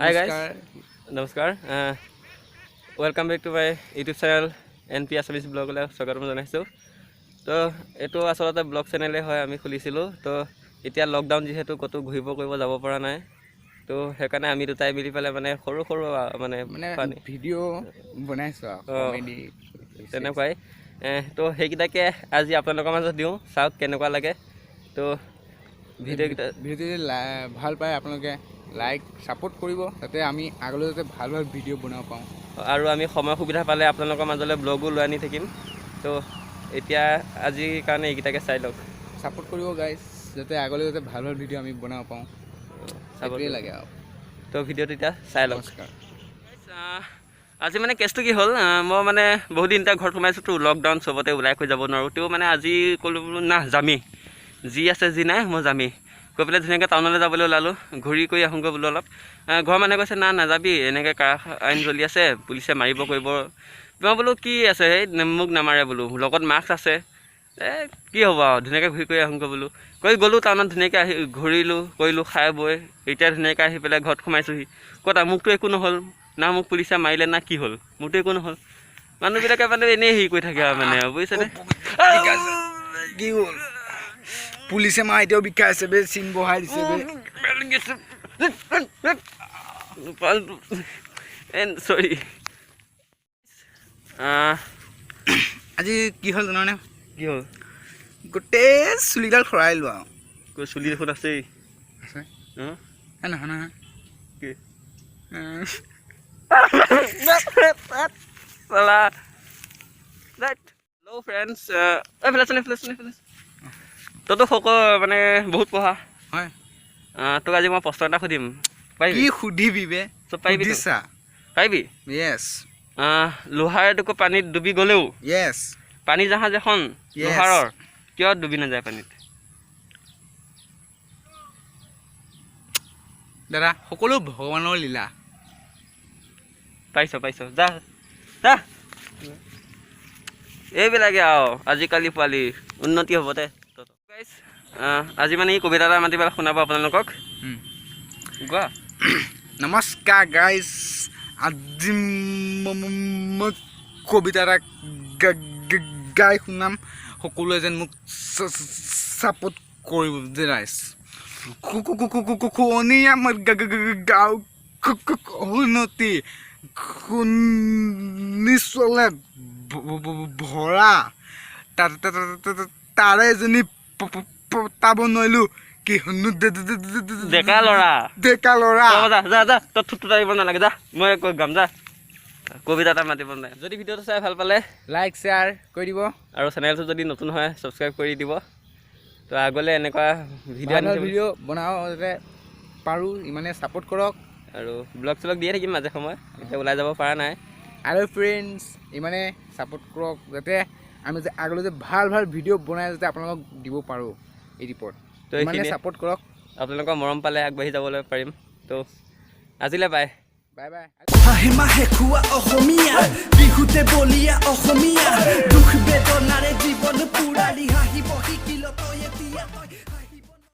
Hi guys, নমস্কাৰ, welcome back to my YouTube channel N P Assamese ব্লগলৈ স্বাগতম জনাইছোঁ। তো এইটো আচলতে ব্লগ চেনেলেই হয়, আমি খুলিছিলোঁ। তো এতিয়া লকডাউন যিহেতু ক'তো ঘূৰিব কৰিব যাব পৰা নাই, তো সেইকাৰণে আমি দুটাই মিলি পেলাই মানে সৰু সৰু মানে মানে ফানি ভিডিঅ' বনাইছোঁ আৰু কমেডি তেনেকুৱাই। তো সেইকেইটাকে আজি আপোনালোকৰ মাজত দিওঁ, চাওক কেনেকুৱা লাগে। তো ভিডিঅ'কেইটা ভিডিঅ'টো যদি ভাল পায় আপোনালোকে লাইক ছাপোৰ্ট কৰিব, যাতে আমি আগলৈ যাতে ভাল ভাল ভিডিঅ' বনাব পাৰোঁ। আৰু আমি সময় সুবিধা পালে আপোনালোকৰ মাজলৈ ব্লগো লৈ আনি থাকিম। তো এতিয়া আজিৰ কাৰণে এইকেইটাকে চাই লওক। ছাপোৰ্ট কৰিব গাইজ, যাতে আগলৈ যাতে ভাল ভাল ভিডিঅ' আমি বনাব পাৰোঁ, সেইটোৱে লাগে আৰু। তো ভিডিঅ'টো এতিয়া চাই লওক। নমস্কাৰ। আজি মানে কেছটো কি হ'ল, মই মানে বহুত দিন এতিয়া ঘৰত সোমাইছোঁতো, লকডাউন চবতে ওলাই কৰি যাব নোৱাৰোঁ। তেওঁ মানে আজি ক'লোঁ বোলো না যামেই, যি আছে যি নাই মই যামেই কৈ পেলাই ধুনীয়াকৈ টাউনলৈ যাবলৈ ওলালোঁ, ঘূৰি কৰি আহোঁগৈ বোলো অলপ। ঘৰৰ মানুহে কৈছে না নাযাবি, এনেকৈ কাৰ আইন জ্বলি আছে, পুলিচে মাৰিব কৰিব। মই বোলো কি আছে, সেই মোক নামাৰে বোলো, লগত মাস্ক আছে, এই কি হ'ব আৰু, ধুনীয়াকৈ ঘূৰি কৰি আহোঁগৈ বোলো কৈ গ'লোঁ টাউনত, ধুনীয়াকৈ আহি ঘূৰিলোঁ কৰিলোঁ খাই বৈ এতিয়া ধুনীয়াকৈ আহি পেলাই ঘৰত সোমাইছোঁহি। ক'ত মোকতো একো নহ'ল না, মোক পুলিচে মাৰিলে না কি হ'ল, মোৰতো একো নহ'ল। মানুহবিলাকে মানে এনেই হেৰি কৰি থাকে আৰু মানে বুজিছেনে। কি হ'ল, পুলিচে মাৰ এতিয়াও বিষাই আছে বে, চিন বহাই দিছে বে। চৰি। আজি কি হ'ল জাননে? কি হ'ল? গোটেই চুলিডাল সৰাই লোৱা আৰু চুলি দেখোন আছেই। আছে নহয় নহয়। কি? হেল্ল' ফ্ৰেণ্ডছ, এইফালে আছেনে, এইফালে আছেনে, এইফালে। তইতো সকলো মানে বহুত পঢ়া হয়। তোক আজি মই প্ৰশ্ন এটা সুধিম, পাৰিবি? কি সুধিবি বে? চব পাৰিবি? সুধিছা? পাৰিবি? য়েছ। লোহাৰ এটুকুৰা পানীত ডুবি গ'লেও য়েছ, পানী জাহাজ এখন লোহাৰৰ কিয় ডুবি নাযায় পানীত? দাদা, সকলো ভগৱানৰ লীলা। পাইছ পাইছ, যা যা। এইবিলাকে আৰু আজিকালি পোৱালি উন্নতি হ'ব দে। আজি মানে এই কবিতা এটা মাতি পেলাই শুনাব আপোনালোকক। গোৱা। নমস্কাৰ গাইজ, আজি মই কবিতা এটা গাই শুনাম, সকলোৱে যেন মোক ছাপোৰ্ট কৰিব যে ৰাইজ। শুনি আমাৰ গাঁও উন্নতি শুনিচলে ভৰা, তাৰে এজনী পতাব নোৱাৰিলো কি শুনো ডেকা ল'ৰা, ডেকা ল'ৰা। যা যা যা, তই থুত আহিব নালাগে, যা, মই কৈ গাম, যা। কবিতা এটা মাতিব নাই। যদি ভিডিঅ'টো চাই ভাল পালে লাইক শ্বেয়াৰ কৰি দিব, আৰু চেনেলটো যদি নতুন হয় ছাবস্ক্ৰাইব কৰি দিব। তো আগলৈ এনেকুৱা ভিডিঅ' ভিডিঅ' বনাওঁ যাতে পাৰোঁ, ইমানে ছাপোৰ্ট কৰক। আৰু ব্লগ চলগ দিয়ে থাকিম মাজে সময়ে, এতিয়া ওলাই যাব পৰা নাই। আৰু ফ্ৰেণ্ডছ, ইমানে ছাপোৰ্ট কৰক যাতে আমি যে আগলৈ যে ভাল ভাল ভিডিঅ' বনাই যাতে আপোনালোকক দিব পাৰোঁ ইউটিউবত। তো ইমানে ছাপোৰ্ট কৰক, আপোনালোকৰ মৰম পালে আগবাঢ়ি যাবলৈ পাৰিম। তো আজিলৈ বাই বাই বাই। মাহে মাহে খোৱা অসমীয়া, বিহুতে বলিয়া অসমীয়া, দুখ বেদনাৰে জীৱন পুৰালি, হাঁহিব শিকিল তই এতিয়া তই।